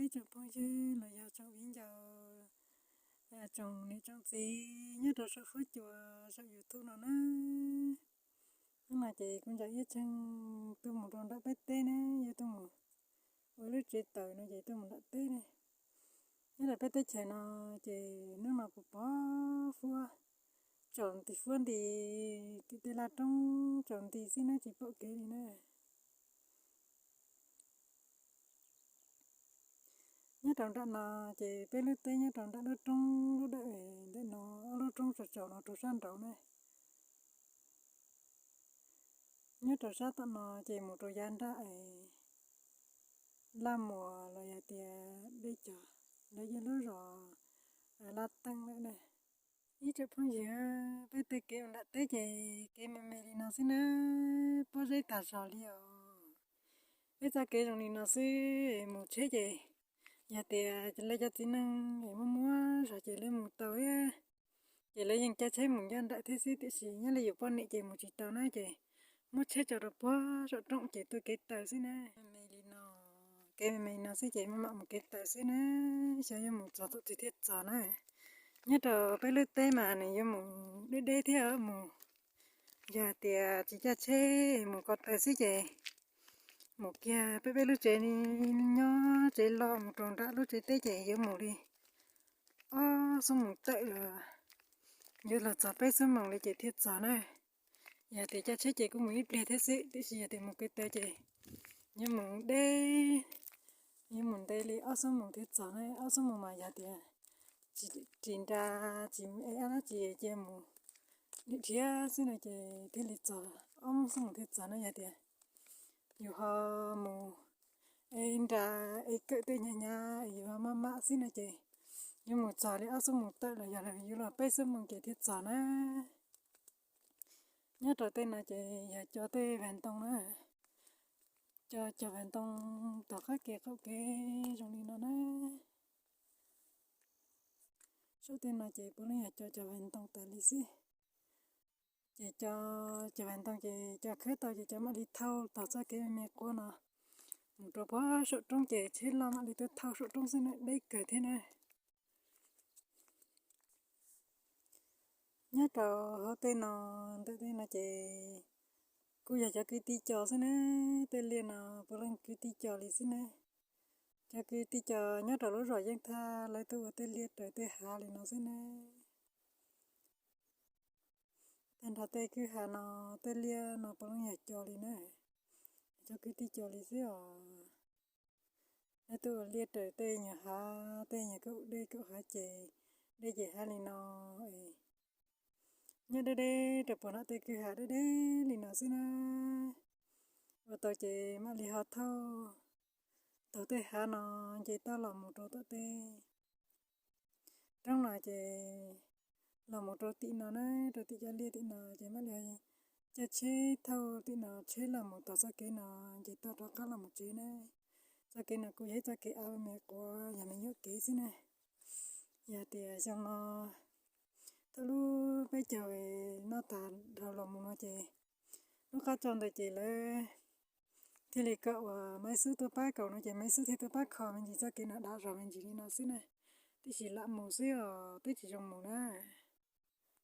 Ib tsoom phooj ywg los yog tsoom viv ncaus, tsoom niam tsoom txiv nyob rau saum huab cua saum YouTube no na. Hnub no ces kuv nrog Iab Tsheej tuaj mus rau nram peb teb ne, yuav tuaj mus ua lub tsev taws no ces tuaj mus nram teb ne. Nyob rau peb teb chaws no ces hnub no pos pos huab, tsaus nti huab nti, tim tej laj roob tsaus nti xwb na, tsis pom kev li na. Nyob rau nram no ces peb lub teb nyob rau nram lub roob lub dawm ntawm no, ob lub roob tsaus tsaus no rau sab nraud na. Nyob rau sab tom no ces mus rau yav nram Laj Muas los yog tias Dej Cog, lawv yog lub zos Laj Teej lawm na. Ib tsoom phooj ywg, peb tej kev mus nram teb ces kev me me li no xwb na, pob zeb tag zog li os. Peb txoj kev zoo li no xwb, mus tsheb ces yog tias lawv cov txiv neej es muaj muab zog ces lawv mus tau, ces lawv yeej caij tsheb mus ncaj nraim thiab xwb, tiam sis nyob li yus poj niam ces mus tsis tau na, ces muab tsheb tso rau puag saum roob ces tuaj kev taws xwb na. Me me li no, kev me me li no xwb ces maj mam mus kev taws xwb na, xyov yuav mus txog thaum twg thiaj txog na. Nyob rau peb lub teb mas nws yuav mus deb deb thiab mus, yog tias tsis caij tsheb mus ko taw xwb ces mus kiag peb peb lub tsev nyob tsev los mus rau nram lub tsev teb ces yuav mus li ob xuab moos tawm los yuav los txog peb xuab moos li ces thiaj txog na. Yog tias caij tsheb ces kuj mus ib pliag thiab xwb, tiam sis yog tias mus kev taw ces yuav mus deb, yuav mus ntev li ob xuab moos thiaj txog na. Ob xuab moos mas yog tias tsis nra, tsis ev dab tsi cia mus dhia xwb no ces thiaj li txog, ob xuab moos thiaj txog na. Yog tias yus ho mus ev nra, ev kawm tej hnyav hnyav, yus ho maj mam xwb no ces yuav mus txog li ob xuab moos tawm los yog yuav los peb xuab moos ces thiaj txog na. Nyob rau tej no ces yog cov tej vag ntoo na, cov cog vag ntoo tom qab kev qaum kev zoo li no na. Saum tej no ces puav leej yog cov cog vag ntoo tas li xwb. Ces cov cog vag ntoo ces cov khawb tau ces cov mam li thauj tog txoj kev me me quav no mus rau puag saum roob ces tsheb loj mam li tuaj thauj saum roob xwb na, deb kawg thiab na. Nyob rau hauv tej no, ntawm tej no ces kuj yog cov kwv tij cog xwb na. Tej liaj no puav leej kwv tij cog li xwb na. Cov kwv tij cog nyob rau lub zos Yeej Thaj lawv tuaj ua tej liaj raws tej hav li no xwb na. Tag nrho tej kwj ha no, tej liaj no puav leej yog cog li na. Cov kwv tij cog li xwb os. Lawv tuaj ua liaj raws tej nyuag hav, tej nyuag kaum dej kaum hav ces, dej ces hav li no. Nyob deb deb rau puag nram tej kwj ha deb deb li no xwb na. Ua tau ces mam li ho thauj taug tej hav no nce toj los mus rau tom tej roob no ces los mus rau tim no na, rau tim cov liaj tim no ces mam li caij tsheb thauj tim no tsheb los mus tog txoj kev no nce toj rov qab los mus tsev na. Txoj kev no kuj yog ib txoj kev av me quav yog me nyuam kev xwb na. Yog tias xyoo no thaum lub peb caug noj tas dhau los mus no ces lub qab tsau ntawd ces lawv thiaj li kom uas Maiv Xub tuaj pab kaus no ces Maiv Xub thiaj tuaj pab kho me ntsis txoj kev no dav zog me ntsis li no xwb na. Tiam sis lam mus xwb os, twb tsis zoo mus na.